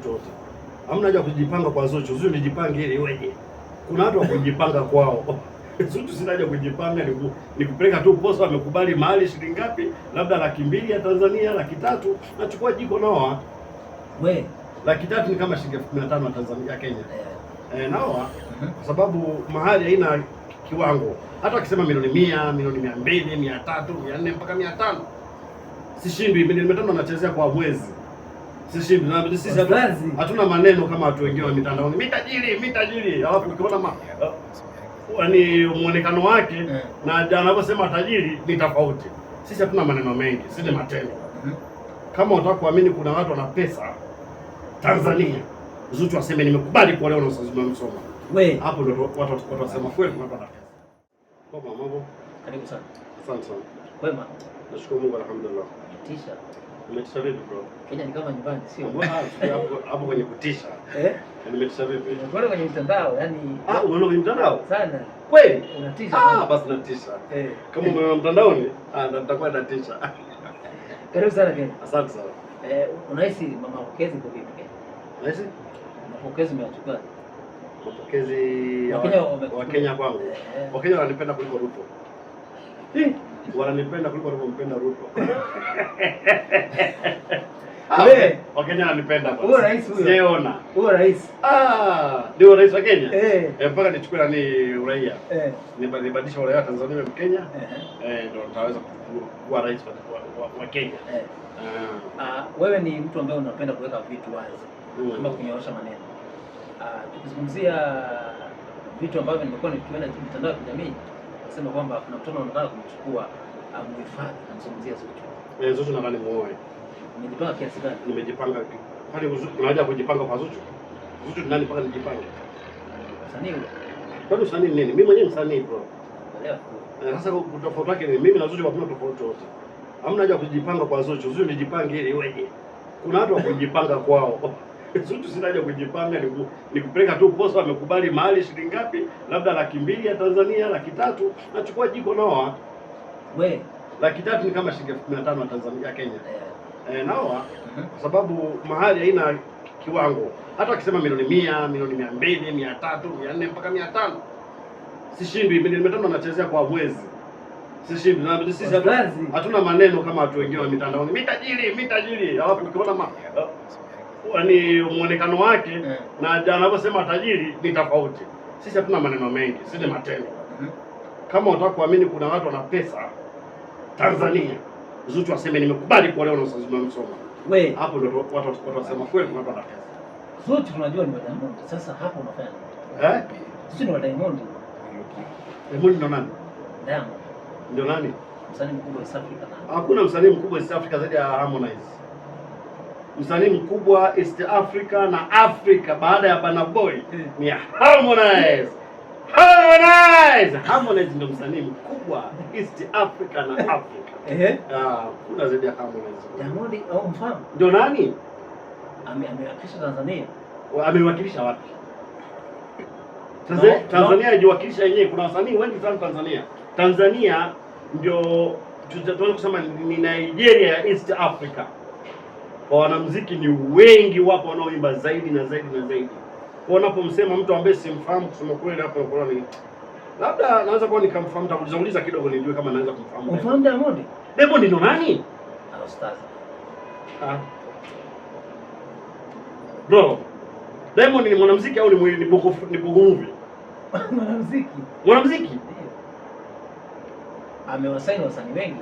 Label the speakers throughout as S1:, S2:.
S1: tofauti wote. Hamna haja kujipanga kwa Zuchu. Zuchu nijipange ili iweje? Kuna watu wa kujipanga kwao. Zuchu sina haja kujipanga, ni kupeleka tu posa, wamekubali mahali shilingi ngapi, labda 200,000 ya Tanzania, 300,000, nachukua jiko naoa.
S2: We
S1: 300,000 ni kama shilingi 15,000 ya Tanzania, ya Kenya. Naoa kwa sababu mahali haina kiwango. Hata akisema milioni 100, milioni 200, 300, 400 mpaka 500. Sishindwi, milioni 500 anachezea kwa mwezi. Sishindwi. Na sisi hatuna maneno kama watu wengine wa mitandaoni. Mimi tajiri, mimi tajiri. Alafu ukiona yaani muonekano wake na anavyosema tajiri ni tofauti. Sisi hatuna maneno mengi, sisi ni matendo. Kama unataka kuamini kuna watu wana pesa Tanzania, Zuchu aseme nimekubali kuolewa na Ustaz Msoma.
S2: We
S1: hapo ndio watu wasema kweli kuna watu wana pesa. Kwa mambo.
S2: Karibu sana.
S1: Asante sana.
S2: Kwema.
S1: Nashukuru Mungu, alhamdulillah.
S2: Umetisha.
S1: Umetisha vipi bro?
S2: Kenya ni kama nyumbani, sio?
S1: Hapo kwenye kutisha. Nimetisha vipi?
S2: Unaona kwenye mtandao, yani.
S1: Ah, unaona kwenye mtandao?
S2: Sana.
S1: Kweli?
S2: Unatisha.
S1: Ah, basi natisha. Kama umeona mtandaoni, nitakuwa natisha.
S2: Karibu sana Kenya.
S1: Asante sana.
S2: Unahisi mapokezi kwa vipi Kenya?
S1: Unahisi?
S2: Mapokezi umeyachukua?
S1: Mapokezi ya
S2: Wakenya wamekuwa.
S1: Wakenya kwangu. Wakenya wananipenda kuliko Ruto. Wananipenda kuliko walivyompenda Ruto.
S2: Wewe.
S1: Wakenya wananipenda bwana.
S2: Huyo rais huyo.
S1: Siona.
S2: Huyo rais.
S1: Ndio rais wa Kenya? Mpaka nichukue nani uraia. Nibadilishe uraia wa Tanzania niwe Mkenya. Ndio nitaweza kuwa rais wa Kenya.
S2: Wewe ni mtu ambaye unapenda kuweka vitu wazi. Kama kunyoosha maneno. Tukizungumzia vitu ambavyo nimekuwa nikiona mitandao ya kijamii, nasema kwamba kuna mtoto anataka kumchukua amuhifadhi, namzungumzia Zuchu.
S1: Zuchu nadhani muoe.
S2: Umejipanga kiasi gani?
S1: Nimejipanga. Kwani kuna haja ya kujipanga kwa Zuchu? Zuchu ni nani mpaka nijipange?
S2: Msanii huyo.
S1: Kwani usanii ni nini? Mimi mwenyewe msanii bro.
S2: Elewa.
S1: Sasa tofauti yake ni mimi na Zuchu hakuna tofauti yote. Hamna haja ya kujipanga kwa Zuchu. Zuchu nijipange ili iweje? Kuna watu wa kujipanga kwao. Zuchu sina haja kujipanga, ni kupeleka tu posa, wamekubali mahali shilingi ngapi, labda 200,000 ya Tanzania, 300,000, nachukua jiko naoa.
S2: We
S1: 300,000 ni kama shilingi 15,000 ya Tanzania, ya Kenya. Naoa kwa sababu mahali haina kiwango. Hata akisema milioni 100, milioni 200, 300, 400 mpaka 500. Sishindwi, milioni 500 anachezea kwa mwezi. Sishindwi. Na sisi hatuna maneno kama watu wengine wa mitandaoni. Mimi tajiri, mimi tajiri. Alafu ukiona yaani muonekano wake na anavyosema tajiri ni tofauti. Sisi hatuna maneno mengi, sisi ni matendo. Kama unataka kuamini kuna watu wana pesa Tanzania, Zuchu aseme nimekubali kuolewa na Ustaz Msoma.
S2: We
S1: hapo ndio watu wasema kweli kuna watu wana pesa.
S2: Zuchu tunajua ni wa Diamond. Sasa hapo unafanya nini? Zuchu ni wa Diamond.
S1: Diamond ndio nani?
S2: Diamond.
S1: Ndio nani?
S2: Msanii mkubwa East Africa.
S1: Hakuna msanii mkubwa East Africa zaidi ya Harmonize. Msanii mkubwa East Africa na Africa baada ya Burna Boy ni Harmonize. Harmonize! Harmonize ndio msanii mkubwa East Africa na Africa. Kuna zaidi ya Harmonize.
S2: Diamond au mfahamu?
S1: Ndio nani?
S2: Amewakilisha Tanzania.
S1: Amewakilisha wapi? Tanzania haijiwakilisha yenyewe. Kuna wasanii wengi sana Tanzania. Tanzania ndio tunaweza kusema ni Nigeria ya East Africa. Kwa wanamuziki ni wengi wapo wanaoimba zaidi na zaidi na zaidi. Kwa unapomsema mtu ambaye simfahamu kusema kweli hapo nakuwa ni labda naweza kuwa nikamfahamu, nitakuuliza kidogo nijue kama naweza kumfahamu.
S2: Umfahamu Diamond?
S1: Diamond ndo nani?
S2: Ustaz.
S1: Bro, Diamond ni mwanamuziki au ni bongo, ni bongo movie?
S2: Mwanamuziki.
S1: Mwanamuziki?
S2: Ndio. Amewasaini wasanii wengi.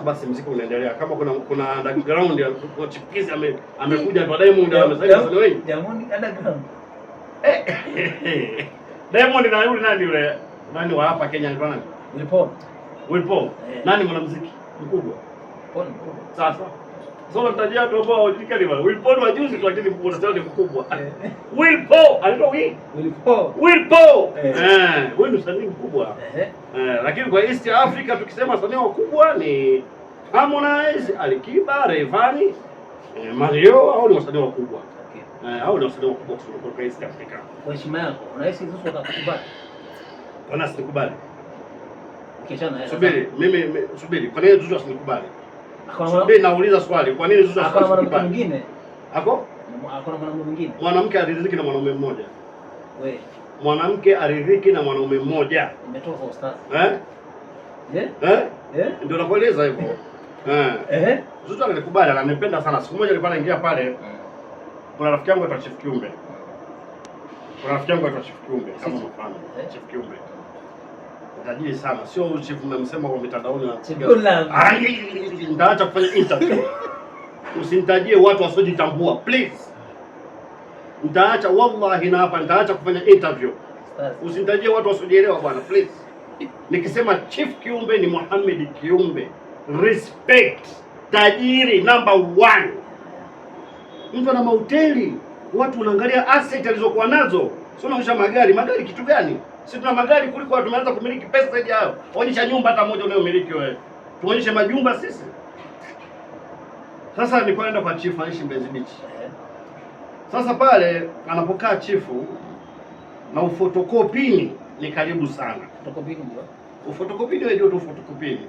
S1: Basi muziki unaendelea. Kama kuna underground ya kuna chipukizi amekuja kwa Diamond amesaini wasanii wengi.
S2: Diamond underground.
S1: Diamond na yule nani yule? Nani wa hapa Kenya anaitwa nani?
S2: Will Paul.
S1: Will Paul. Nani mwanamuziki mkubwa?
S2: Paul mkubwa.
S1: Sasa. Sasa unatajia watu ambao hawajulikani bwana. Will Paul wa juzi tu lakini mkubwa sasa ni mkubwa. Will Paul anaitwa Will.
S2: Will Paul.
S1: Will Paul. Huyu ni msanii mkubwa. Lakini kwa East Africa tukisema wasanii wakubwa ni Harmonize, Alikiba, Rayvanny, Mario, hao ni wasanii wakubwa. Hao ni wasanii wakubwa kutoka East Africa.
S2: Kwa heshima yako, unahisi Zuchu atakukubali?
S1: Kwa nini asinikubali?
S2: Ukiachana na yeye.
S1: Subiri, mimi subiri. Kwa nini Zuchu asinikubali? Subiri, nauliza swali. Kwa nini Zuchu
S2: Akona mwanamke
S1: asinikubali?
S2: mwingine?
S1: Ako?
S2: Hakuna mwanamume mwingine.
S1: Mwanamke aridhiki na mwanaume mmoja.
S2: We,
S1: Mwanamke aridhiki na mwanaume mmoja.
S2: imetoka kwa ustazi.
S1: Eh?
S2: Eh?
S1: Eh?
S2: Eh?
S1: Ndio nakueleza hivyo. Eh.
S2: Eh?
S1: Zuchu ananikubali, ananipenda sana. Siku moja nilikuwa naingia pale, kuna rafiki yangu anaitwa Chief Kiumbe. Kuna rafiki yangu anaitwa Chief Kiumbe, kama
S2: Sisi.
S1: unafahamu.
S2: Eh?
S1: Chief Kiumbe. Tajiri sana. Sio huyu chief mmemsema kwa mitandaoni na
S2: Chief Goodluck.
S1: Ai, nitaacha kufanya interview. Usinitajie watu wasiojitambua, please. Nitaacha, wallahi na hapa nitaacha kufanya interview.
S2: Ustazi.
S1: Usinitajie watu wasiojielewa bwana, please. Nikisema Chief Kiumbe ni Mohamed Kiumbe. Respect. Tajiri number one. Mtu ana mahoteli, watu unaangalia asset alizokuwa nazo. Sio unaonyesha magari, magari kitu gani? Sisi tuna magari kuliko watu tumeanza kumiliki pesa zaidi hayo. Onyesha nyumba hata moja unayomiliki wewe. Tuonyeshe majumba sisi. Sasa nilikuwa naenda kwa chief anaishi Mbezi Beach. Sasa pale anapokaa chifu na ufotokopini ni karibu sana.
S2: Photocopy ndio.
S1: Ufotokopini wewe ndio tu ufotokopini.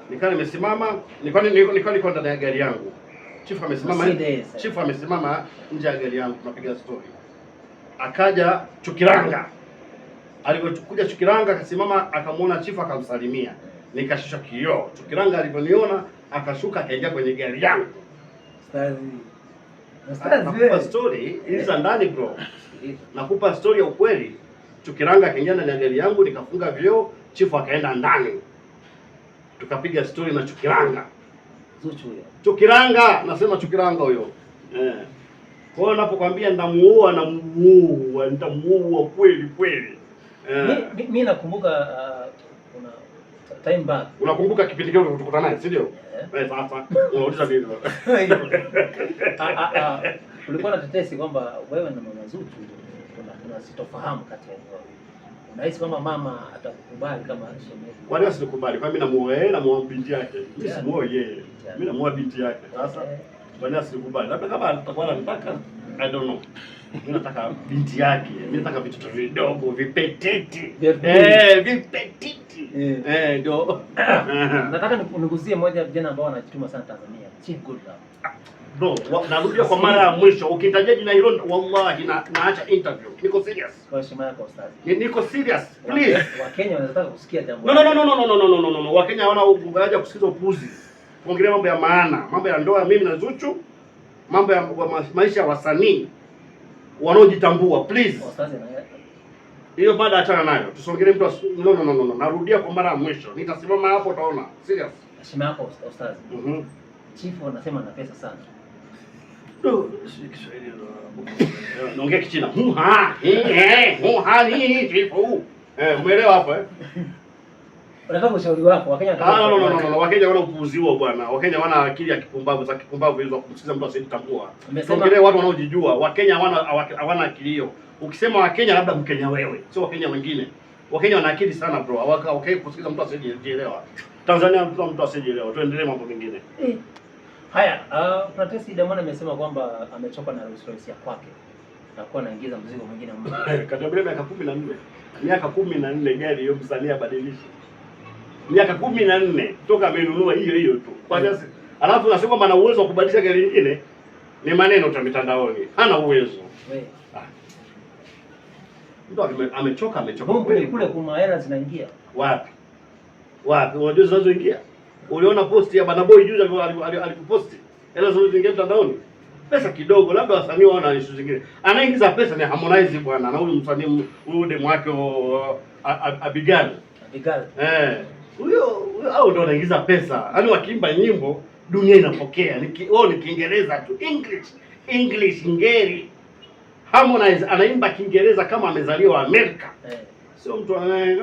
S1: Nikawa nimesimama, nilikuwa niko ndani ya gari yangu. Chifu amesimama,
S2: Mercedes.
S1: chifu amesimama nje ya gari yangu tunapiga story. Akaja Chukiranga. Alivyokuja Chukiranga akasimama akamwona chifu akamsalimia. Nikashusha kioo. Chukiranga alivyoniona akashuka akaingia kwenye gari yangu.
S2: Ustazi. Ustazi.
S1: Nakupa
S2: wewe.
S1: story hizi za ndani bro. Nakupa story ya ukweli. Chukiranga akaingia ndani ya gari yangu, nikafunga vioo, chifu akaenda ndani. Tukapiga story na Chukiranga.
S2: Zuchu huyo.
S1: Chukiranga, nasema Chukiranga huyo. Eh. Kwa hiyo napokwambia nitamuua, namuua, nitamuua kweli kweli. Eh.
S2: Mi nakumbuka kuna time back.
S1: Unakumbuka kipindi kile tulikutana naye, si ndio?
S2: Eh.
S1: Eh, sasa unauliza nini?
S2: Kulikuwa na tetesi kwamba wewe na mama Zuchu kuna sitofahamu kati ya wawili. Unahisi kwamba mama atakukubali kama shemeji?
S1: Kwa nini asinikubali? Kwa mimi namuoa yeye, namuoa binti yake. Mimi
S2: Yeah.
S1: simuoe yeye.
S2: Yeah.
S1: Mimi namuoa binti yake. Sasa kwa nini asinikubali? Labda kama atakuwa ananitaka, I don't know. Mimi nataka binti yake. Mimi nataka vitoto vidogo, vipetiti.
S2: Vya
S1: Eh, vipetiti.
S2: Eh.
S1: Eh, ndio.
S2: Nataka nigusie moja ya vijana ambao wanajituma sana Tanzania, Chief Goodluck.
S1: Bro, narudia kwa mara ya mwisho, ukitajia jina hilo wallahi na naacha interview. Niko serious.
S2: Kwa heshima yako ustazi.
S1: Niko serious. Please.
S2: Wakenya wanataka kusikia jambo.
S1: No, no, no, no, no, no, no, no, no, no, no. Wakenya hawana haja kusikiza upuzi. Tuongelee mambo ya maana, mambo ya ndoa mimi na Zuchu, mambo ya maisha ya wasanii wanaojitambua, please.
S2: Ustazi na
S1: Hiyo mada achana nayo. Tusongelee mtu no, no, no, no, no. Narudia kwa mara ya mwisho. Nitasimama hapo utaona. Serious.
S2: heshima yako ustazi. Chief wanasema ana pesa sana.
S1: No, si Kiswahili naongea Kichina. Hu ha, he he, hu ha ni chifu. Eh, umeelewa hapo eh?
S2: Unataka ushauri wako, Wakenya wanataka
S1: Ah, no, no,
S2: ushauri
S1: no,
S2: wako.
S1: no, no. Wakenya wana upuuzi huo bwana. Wakenya wana akili ya kipumbavu za kipumbavu hizo kumsikiza mtu asiyejitambua. Tuongelee watu wanaojijua. Wakenya hawana akili hiyo. Ukisema Wakenya labda Mkenya wewe, sio Wakenya wengine. Wakenya wana akili sana bro. Hawakai kusikiza mtu asiyejielewa. Tanzania mtu asiyejielewa. Tuendelee mambo mengine.
S2: Eh. Haya, kuna tetesi Diamond amesema kwamba amechoka na Rolls Royce ya kwake na kuwa anaingiza mzigo mwingine mpya.
S1: Katambia miaka 14. Miaka 14 gari hiyo msanii abadilishe. Miaka 14 toka amenunua hiyo hiyo tu. Kwa nini? Alafu nasema kwamba ana uwezo wa kubadilisha gari nyingine ni maneno tu mitandaoni. Hana uwezo.
S2: We,
S1: Ah. Mtu amechoka amechoka
S2: Mungu
S1: kweli.
S2: kule kuna hela zinaingia.
S1: Wapi? Wapi? Unajua zinazoingia? Uliona posti ya Bana Boy juzi aliposti hela zinazoingia mtandaoni? Pesa kidogo, labda wasanii wao na issue zingine. Anaingiza pesa ni Harmonize bwana, na huyu msanii huyu demu wake Abigail.
S2: Abigail.
S1: Eh, huyo au ndo anaingiza pesa. Yaani wakiimba nyimbo dunia inapokea. Wao ni Kiingereza tu, English, English ngeri. Harmonize anaimba Kiingereza kama amezaliwa Amerika. Sio mtu anaye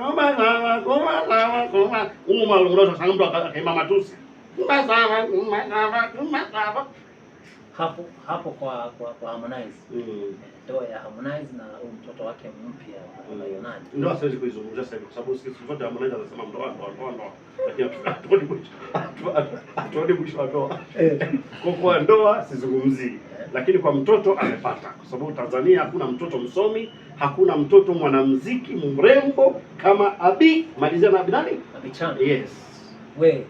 S1: unaweza mtu akaimba matusi.
S2: Hapo hapo kwa Harmonize. Ndoa ya Harmonize na huyu mtoto wake mpya anaitwa nani?
S1: Ndoa siwezi kuizungumzia sasa hivi kwa sababu siku zote Harmonize anasema ndoa ndoa ndoa ndoa. Lakini hatuoni mwisho wa ndoa. Kwa ndoa sizungumzii. Lakini kwa mtoto amepata, kwa sababu Tanzania hakuna mtoto msomi, hakuna mtoto mwanamuziki mrembo kama Abi. Malizia na Abi nani?
S2: Abichana.
S1: Yes.
S2: We.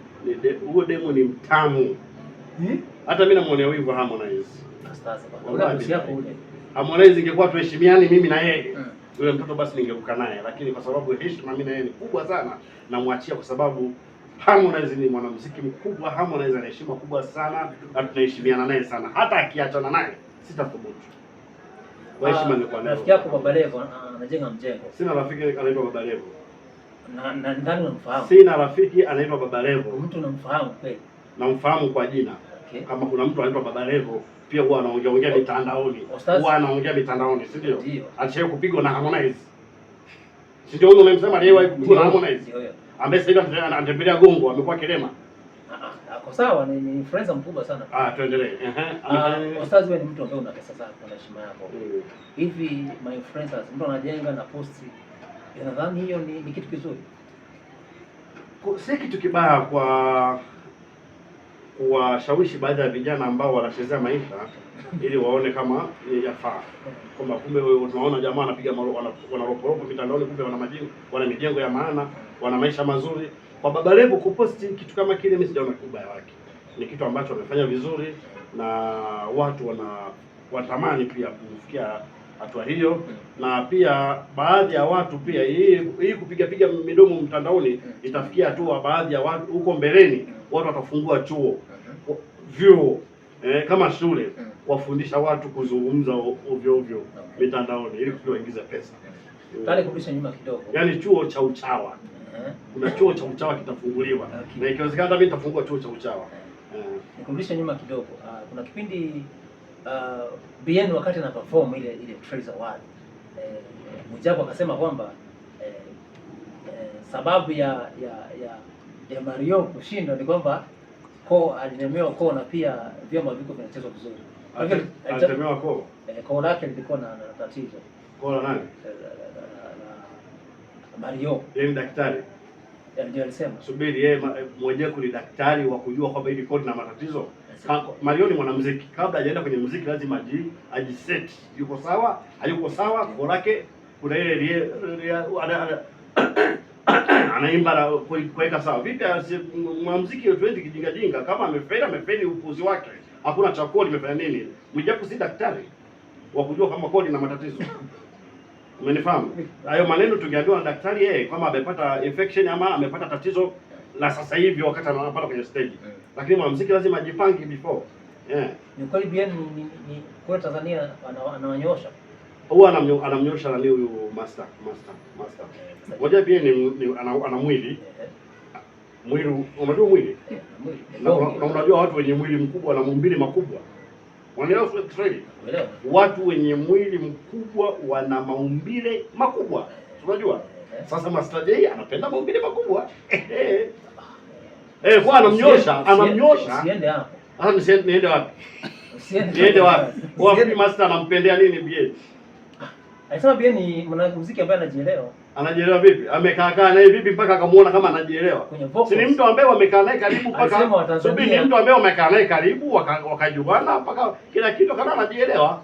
S1: Huo demo ni mtamu. Hata mimi namuonea wivu Harmonize.
S2: Ustaz bwana.
S1: Wallahi
S2: Ule bosi yako
S1: billahi.
S2: ule.
S1: Harmonize ingekuwa tuheshimiani mimi na yeye, yule mtoto basi ningeruka naye, lakini kwa sababu heshima mimi na yeye ni kubwa sana, namwachia kwa sababu Harmonize ni mwanamuziki mkubwa. Harmonize ana heshima kubwa sana na tunaheshimiana naye sana. Hata akiachana naye sitathubutu. Kwa heshima nilikuwa nayo.
S2: Rafiki yako Baba Levo anajenga mjengo.
S1: Sina rafiki anaitwa Baba Levo.
S2: Na ndani unamfahamu.
S1: Sina rafiki anaitwa Baba Levo.
S2: Mtu unamfahamu kweli.
S1: Namfahamu kwa jina.
S2: Okay.
S1: Kama kuna mtu anaitwa Baba Levo pia huwa anaongea ongea mitandaoni.
S2: Ostaz.
S1: Huwa anaongea mitandaoni, si ndio?
S2: Ndio.
S1: Alishawahi kupigwa na Harmonize. Si ndio huyo unayemsema aliyewahi kupigwa na Harmonize?
S2: Ndio hiyo.
S1: Ambaye sasa hivi anatembelea gongo, amekuwa kilema.
S2: Ako sawa, ni influencer mkubwa sana.
S1: Ah, tuendelee. Ehe.
S2: Ostaz, wewe ni mtu ambaye una pesa zako na heshima yako. Hivi ma influencers mtu anajenga na posti, nadhani hiyo ni kitu kizuri.
S1: Si kitu kibaya kwa kuwashawishi baadhi ya vijana ambao wanachezea maisha ili waone kama ni yafaa, kwamba kumbe wewe tunaona jamaa wanapiga wanaroporopo mitandaoni, kumbe wana majengo, wana mijengo ya maana, wana maisha mazuri. Kwa Baba Levo kuposti kitu kama kile, mimi sijaona ubaya wake. Ni kitu ambacho wamefanya vizuri na watu watamani pia kufikia hatua hiyo, na pia baadhi ya watu pia hii kupiga piga midomo mtandaoni itafikia hatua baadhi ya watu huko mbeleni watu watafungua chuo, vyuo kama shule kuwafundisha watu kuzungumza ovyo ovyo mitandaoni ili kusudi waingize pesa.
S2: Tale kurudisha nyuma kidogo.
S1: Yaani chuo cha uchawa. Kuna chuo cha uchawa kitafunguliwa. Na ikiwezekana hata mimi nitafungua chuo cha uchawa.
S2: Nikurudishe nyuma kidogo. Kuna kipindi Bien wakati ana perform ile Trace Award, Mwijaku akasema kwamba sababu ya Mario kushindwa ni kwamba koo alilemewa koo na pia vyombo viko vinachezwa vizuri. Kwa hivyo
S1: Alitemewa koo.
S2: Koo lake lilikuwa na tatizo.
S1: Koo la nani?
S2: La Mario.
S1: Yeye ni daktari.
S2: Ndio alisema.
S1: Subiri, yeye Mwijaku ni daktari wa kujua kwamba hili koo lina matatizo. Mario ni mwanamuziki. Kabla hajaenda kwenye muziki lazima ajiset. Yuko sawa? Hayuko sawa? Koo lake kuna ile anaimba na kuweka sawa. Vipi mwanamuziki tuendi kijinga jinga, kama amefeli amefeli upuzi wake. Hakuna cha koo limefanya nini? Mwijaku si daktari wa kujua kama koo lina matatizo. Umenifahamu? Hayo maneno tungeambiwa na daktari yeye kama amepata infection ama amepata tatizo la sasa hivi wakati anapata kwenye stage. Lakini mwanamuziki lazima ajipange before.
S2: Ni kweli Bien ni kule Tanzania anawanyosha.
S1: Huwa anamnyosha nani huyu master. Ngoja Bien ni ana mwili. Mwili, unajua mwili?
S2: Mwili.
S1: Na unajua watu wenye mwili mkubwa na maumbile makubwa. Wanaelewa Kiswahili?
S2: Uelewa.
S1: Watu wenye mwili mkubwa wana maumbile makubwa. Unajua? Sasa Master J anapenda maumbile makubwa. Kwa anamnyosha, anamnyosha.
S2: Usiende hapo.
S1: Sasa niende wapi?
S2: Usiende.
S1: Niende wapi? Wapi Master anampendea nini Bien?
S2: Alisema Bien ni mwanamuziki ambaye anajielewa.
S1: Anajielewa vipi? Amekaa kaa naye vipi mpaka akamuona kama anajielewa?
S2: Kwenye vocals.
S1: Si ni mtu ambaye wamekaa naye karibu mpaka
S2: Alisema Watanzania.
S1: Subiri, ni mtu ambaye wamekaa naye karibu wakajuana mpaka kila kitu kana anajielewa.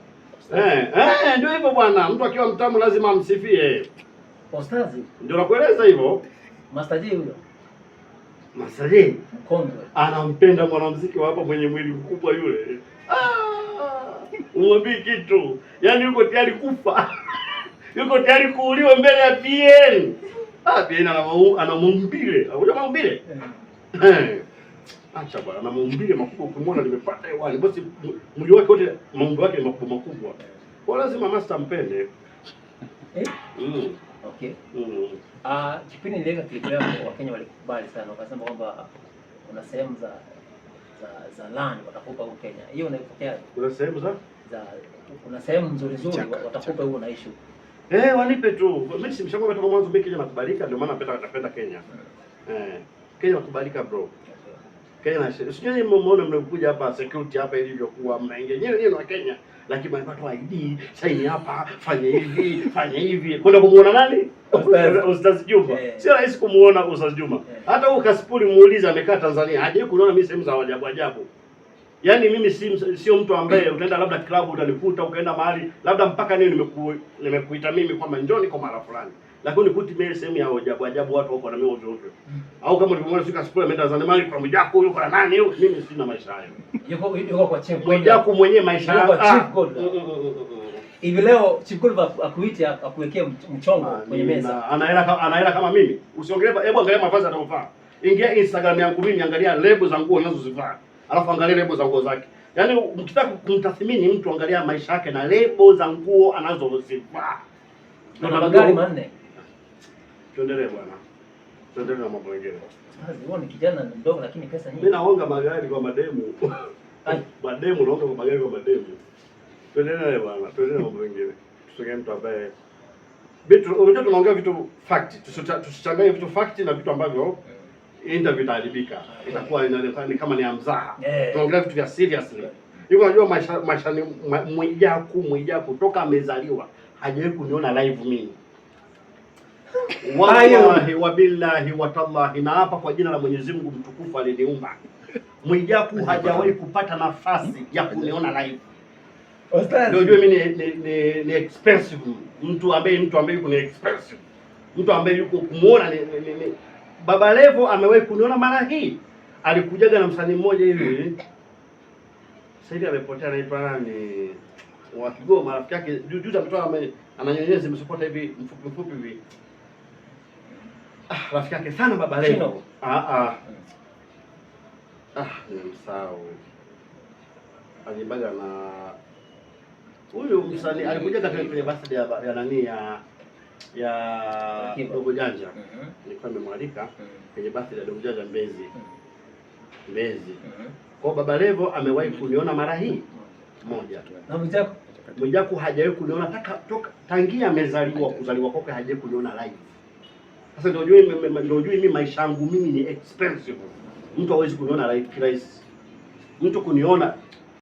S1: Ndio hivyo bwana, mtu akiwa mtamu lazima amsifie.
S2: Ostazi.
S1: Ndio nakueleza hivyo.
S2: Master J huyo.
S1: Master J
S2: mkongwe.
S1: Anampenda mwanamuziki wa hapa mwenye mwili mkubwa yule. Umwambii kitu. Yaani yuko tayari kufa. Yuko tayari kuuliwa mbele ya Bien. Bien ana maumbile. Unajua maumbile? Acha bwana, ana maumbile makubwa ukimwona limepata hewani. Basi mwili wake wote maumbile yake ni makubwa makubwa. Kwa lazima Master ampende.
S2: Okay. Kipindi niliweka clip yako Wakenya walikubali sana, wakasema kwamba kuna sehemu za land watakupa huko Kenya. Hiyo unaipokeaje?
S1: Kuna sehemu za?
S2: Kuna sehemu nzuri nzuri watakupa huko unaishi huko.
S1: Wanipe tu. Mimi si mshauri kutoka mwanzo, mimi Kenya nakubalika, ndio maana napenda Kenya. Kenya nakubalika bro. Kenya na sijui mmeona mnakuja hapa security hapa ilivyokuwa mnaingia. Nyewe nyewe wa Kenya, lakini mnapata ID, saini hapa, fanye hivi, fanye hivi. Kwenda kumuona nani? Ustaz Juma. Sio rahisi kumuona Ustaz Juma. Hata huyu Kasipuli muulize amekaa Tanzania, hajawahi kuniona mimi sehemu za ajabu ajabu. Yaani mimi sio mtu ambaye utaenda labda club utanikuta, ukaenda mahali labda mpaka nini nimekuita mimi kwamba njoo niko mara fulani. Lakini kuti mimi sehemu ya ajabu ajabu, watu wako na mimi ovyo ovyo. Au kama ulivyomwona siku asikule ameenda Zanzibar kwa Mwijaku, yuko na nani huyo? Mimi sina maisha hayo.
S2: Yuko kwa Chief Godlove.
S1: Mwijaku mwenyewe maisha
S2: Yuko kwa
S1: ah,
S2: Chief Godlove. Hivi leo Chief Godlove akuite akuwekee mchongo kwenye meza.
S1: Ana hela kama mimi. Usiongelee, hebu angalia mavazi anayovaa. Ingia Instagram yangu mimi, angalia lebo za nguo ninazozivaa. Alafu angalia lebo za nguo zake. Yaani mkitaka kumtathmini mtu angalia maisha yake na lebo za nguo anazozivaa.
S2: Na magari manne.
S1: Tuendelee bwana. Tuendelee na mambo mengine.
S2: Sasa wewe ni kijana mdogo lakini pesa nyingi.
S1: Mimi naonga magari kwa mademu.
S2: Ai.
S1: Mademu naonga kwa magari kwa mademu. Tuendelee bwana, tuendelee na mambo mengine. Tusongee mtu ambaye vitu, unajua tunaongea vitu fact, tusichanganye vitu fact na vitu ambavyo interview itaharibika. Itakuwa inaonekana ni kama ni ya mzaha. Tunaongelea vitu vya seriously. Hivyo unajua maisha ni Mwijaku toka amezaliwa hajawahi kuniona live mimi. Wallahi wabillahi watallahi, na hapa kwa jina la Mwenyezi Mungu mtukufu aliniumba. Mwijaku hajawahi kupata nafasi ya kuniona live.
S2: Ustaz.
S1: Ndio ujue mimi ni expensive. Mtu ambaye yuko ni expensive. Mtu ambaye yuko kumuona ni Baba Levo amewahi kuniona mara hii. Alikujaga na msanii mmoja hivi. Sasa hivi amepotea, anaitwa nani? Wa Kigoma, rafiki yake juzi ametoa ananyonyesha zimesopota hivi mfupi mfupi hivi. Ah, rafiki yake sana Baba Levo.
S2: Chino.
S1: Ah ah. Ah, nimemsahau. Alimbaga na huyu msanii alikuja katika kwenye birthday ya nani ya
S2: Akiba.
S1: Dogo Janja. Nilikuwa nimemwalika kwenye birthday ya Dogo Janja Mbezi. Mbezi. Kwa Baba Levo amewahi kuniona mara hii moja.
S2: Na Mwijaku?
S1: Mwijaku hajawahi kuniona taka toka tangia amezaliwa, kuzaliwa kwake hajawahi kuniona live. Sasa ndio ujue mimi maisha yangu mimi ni expensive. Mtu hawezi kuniona live kirahisi. Mtu kuniona